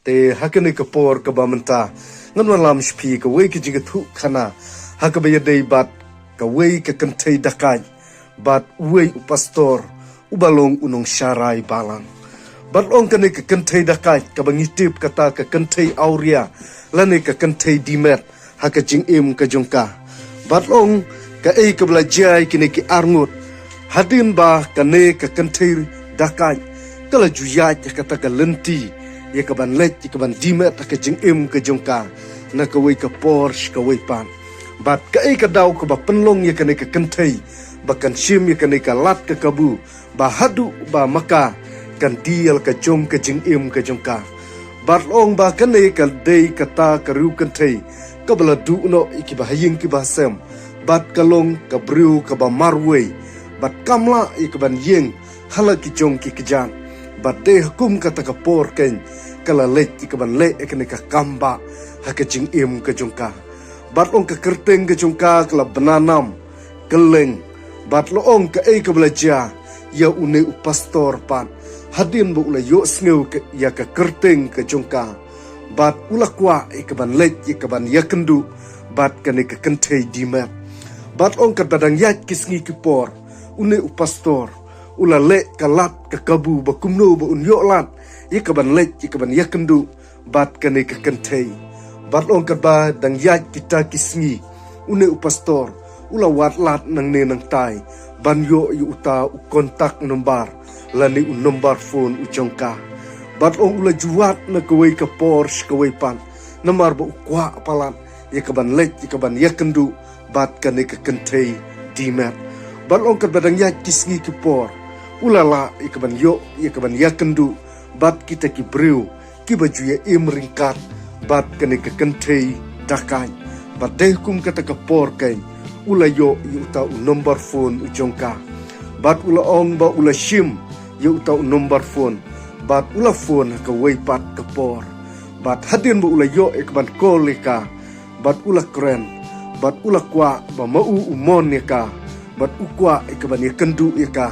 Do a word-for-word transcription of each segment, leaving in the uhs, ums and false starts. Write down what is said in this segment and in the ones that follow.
Te ha kane ka por kaba mynta ngan wallam sha phi kawei ka jingïathuh khana ha kaba ïadei bad kawei ka kynthei dakaid bad uwei u pastor uba long u nongsharai balang. Bad long kane ka kynthei dakaid kaba ngi tip kata ka kynthei awria lane ka kynthei dimet ha ka jingim ka jong ka. Bad long kaei kaba la jia ïa kine ki arngut hadien ba kane ka kynthei dakaid ka la ju ïaid ïa kata ka lynti ïa kaban leit ïa kaban dimet ha ka jingim ka jong ka na kawei ka por sha kawei pat. Bad kaei ka daw kaba pynlong ïa kane ka kynthei ba kan shim ïa kane ka lad ka kabu ba haduh ba ma ka kan die ïa la ka jong ka jingim ka jong ka. Bad long ba kane ka dei kata ka riew kynthei kaba la duh noh ïa kiba ha ïing kiba ha sem bad ka long ka briew kaba marwei bad kam lah ïa kaban ïeng ha la ki jong ki kjat. Bad dei ha kum kata ka por keiñ ka la leit ïa kaban leh ïa kane ka kam bah ha ka jingim ka jong ka. Bad long ka kyrteng ka jong ka ka la bna nam kylleng. Bad long kaei kaba la jia ïa une u pastor pat hadien ba u la ïohsngew ka, ïa ka kyrteng ka jong ka bad u la kwah ïa kaban leit ïa kaban ïakynduh bad kane ka kynthei dimet. Bad long katba dang ïaid ki sngi ki por une u pastor u la leh ka lad ka kabu ba kumno ba un ïoh lad ïa kaban leit ïa kaban ïakynduh bad kane ka kynthei. Bad long katba dang ïaid kita ki sngi une u pastor u la wad lad nangne nangtai ban ïoh ïa uta u contact number lane u number phone u jong ka. Bad long u la ju wad na kawei ka por sha kawei pat namar ba u kwah palat ïa kaban leit ïa kaban ïakynduh bad kane ka kynthei dimet. Bad long katba dang ïaid ki sngi ki por u la lah ïa kaban ïoh ïa kaban ïakynduh bad kita ki briew kiba ju ïa im ryngkat bad kane ka kynthei dakaid. Bad dei kum kata ka por keiñ u la ïoh ïa uta u number phone u jong ka. Bad u la ong ba u la shim ïa uta u number phone bad u la phone ha kawei pat ka por. Bad hadien ba u la ïoh ïa kaban call ïa ka bad u la kren bad u la kwah ba ma u u mon ïa ka bad u kwah ïa kaban ïakynduh ïa ka.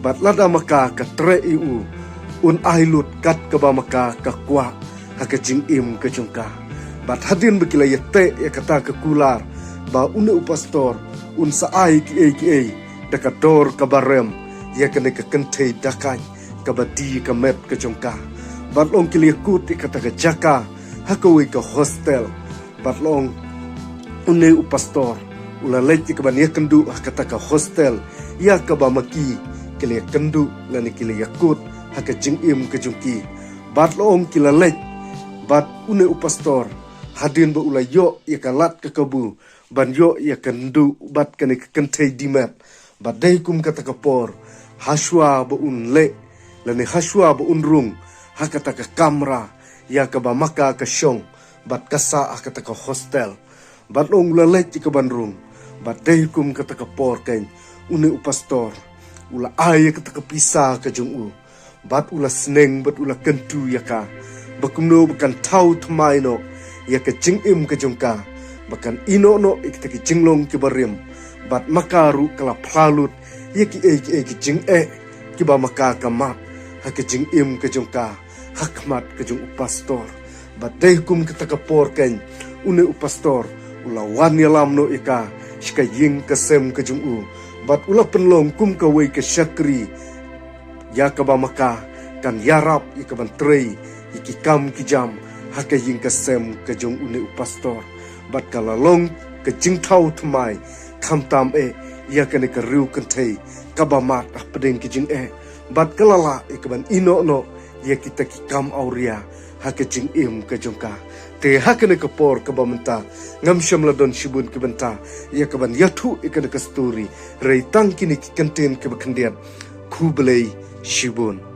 Bad lada ma ka ka treh ïa u un ai lut kat kaba ma ka ka kwah ha ka jingim ka jong ka. Bad hadien ba ki la ïateh ïa kata ka kular ba une u pastor un sa ai kiei kiei da ka dor kaba rem ïa kane ka kynthei dakaid kaba die ka met ka jong ka. Bad long ki la ïakut ïa kata ka jaka ha kawei ka hostel. Bad long une u pastor u la leit ïa kaban ïakynduh ha kata ka hostel ïa kaba ma ki ki la ïakynduh lane ki la ïakut ha ka jingim ka jong ki. Bad long ki la leit bad une u pastor hadien ba u la ïoh ïa ka lad ka kabu ban ïoh ïakynduh bad kane ka kynthei dimet. Bad dei kum kata ka por hashwa ba un leh lane hashwa ba un rung ha kata ka kamra ïa kaba ma ka ka shong bad ka sah ha kata ka hostel. Bad long u la leit ïa kaban rung bad dei kum kata ka por keiñ une u pastor u la ai ïa kata ka pisa ka jong u bad u la sneng bad u la kyntu ïa ka ba kumno ba kan thaw thymmai noh ïa ka jingim ka jong ka ba kan ïehnoh noh ïa kita ki jinglong kiba rim. Bad ma ka ruh ka la phla lut ïa kiei kiei ki jingeh kiba ma ka ka mad ha ka jingim ka jong ka ha khmat ka jong u pastor. Bad dei kum kata ka por keiñ une u pastor u la wan ïalam noh ïa ka sha ka ïing ka sem ka jong u bad u la pynlong kum kawei ka shakri ïa kaba ma ka kan ïarap ïa kaban trei ïa ki kam ki jam ha ka ïing ka sem ka jong une u pastor. Bad ka la long ka jingthaw thymmai khamtam eh ïa kane ka riew kynthei kaba mad hapdeng ki jingeh. Bad ka la lah ïa kaban ïehnoh noh ïa kita ki kam awria ha ka jingim ka jong ka. Te ha kane ka por kaba mynta ngam shym la don shibun ki bynta ïa kaban ïathuh ïa kane ka story. Hynrei tang kine ki kyntien kiba khyndiat. Khublei shibun.